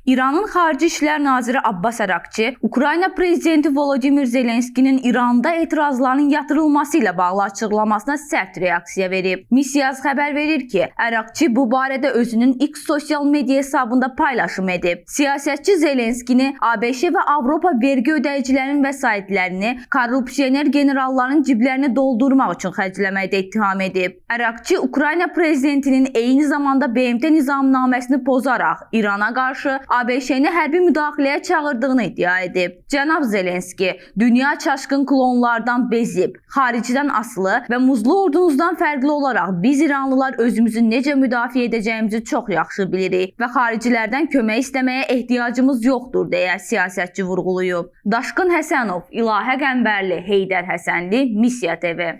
İranın Xarici İşlər Naziri Abbas Əraqçi Ukrayna prezidenti Volodimir Zelenskinin İranda etirazların yatırılması ilə bağlı açıqlamasına sərt reaksiya verib. Missiya xəbər verir ki, Əraqçi bu barədə özünün X sosial media hesabında paylaşım edib. Siyasətçi Zelenskini ABŞ və Avropa vergi ödəyicilərinin vəsaitlərini korrupsioner generalların ciblərini doldurmaq üçün xərcləməkdə ittiham edib. Əraqçi Ukrayna prezidentinin eyni zamanda BMT nizamnaməsini pozaraq İrana qarşı ABŞ-ni hərbi müdaxiləyə çağırdığını iddia edib. Cənab Zelenski, dünya çaşqın klonlardan bezib, xaricdən asılı və muzlu ordunuzdan fərqli olaraq biz İranlılar özümüzü necə müdafiə edəcəyimizi çox yaxşı bilirik və xaricilərdən kömək istəməyə ehtiyacımız yoxdur deyə siyasətçi vurğulayıb. Daşqın Həsənov, İlahə Qəmbərli, Heydər Həsənli, Missiya TV.